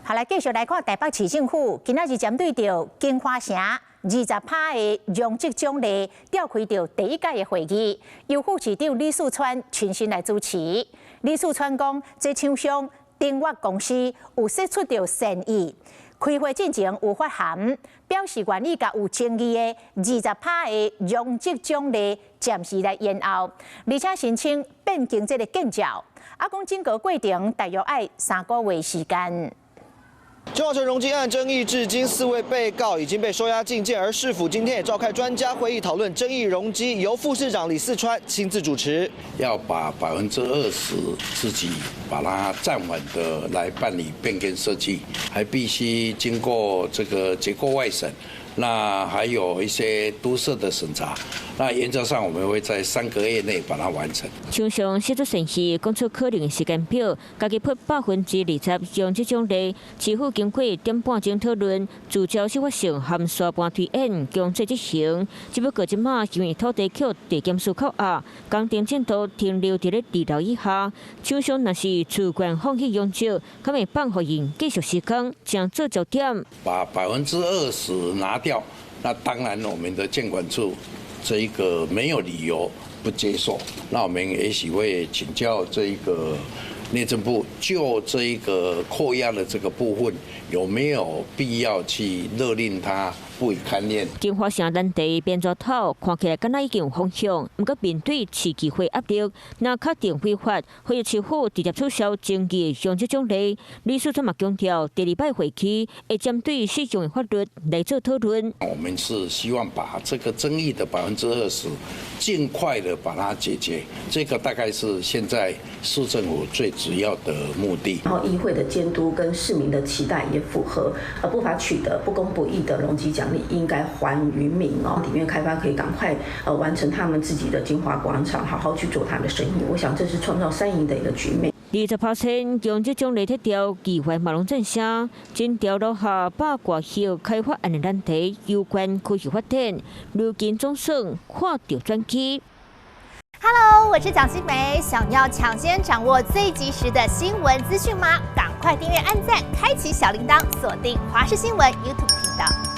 好，來繼續來看台北市政府今仔日針對著京華城20趴的容積獎勵，召開著第一屆的會議，由副市長李四川親身來主持。李四川講，這廠商鼎越公司有釋出著善意，開會進前有發函，表示願意共有爭議的20趴的容積獎勵暫時來延後，而且申請變更這个建照。啊，講整個過程大約愛3個月時間。京華城容積案爭議至今，四位被告已經被收押禁見，而市府今天也召開專家會議討論爭議容積，由副市長李四川親自主持。要把20%自己把它暫緩的來辦理變更設計，還必須經過這個結構外審，那還有一些都設的審查。那原則上我們會在3個月內把它完成。廠商釋出善意，講出可能的時間表，家己撥20%容積獎勵，市府經過點半鐘討論，聚焦司法性和沙盤推演，強制執行。只不過這馬因為土地予地檢署扣押，工程進度停留佇咧2樓以下。廠商若是自願放棄容積，敢會放予𪜶繼續施工，成做焦點。把20%拿掉，那當然我們的建管處這一個沒有理由不接受。那我們也許會請教這一個內政部，就這一個扣押的這個部分，有沒有必要去勒令他不予勘驗？京華城難題變作頭，看起來敢若已經有方向。毋過面對市議會壓力，若確定違法，或者市府直接取消爭議容積獎勵。李四川嘛強調，第二擺會期會針對適用的法律來做討論。我們是希望把這個爭議的20%盡快的把它解決，這個大概是現在市政府最主要的目的。然後議會的監督跟市民的期待也符合，而不法取得不公不義的容積獎勵應該還於民哦。鼎越開發可以趕快完成他們自己的京華廣場，好好去做他的生意。我想這是創造三贏的一個局面。20%容積獎勵撤掉，議員嘛攏贊聲，整條落下百外億開發案的難題，攸關區域發展，如今總算看著轉機。 Hello，我是蔣新梅，想要搶先掌握最及時的新聞資訊嗎？趕快訂閱、按讚、開啟小鈴鐺，鎖定華視新聞 YouTube 頻道。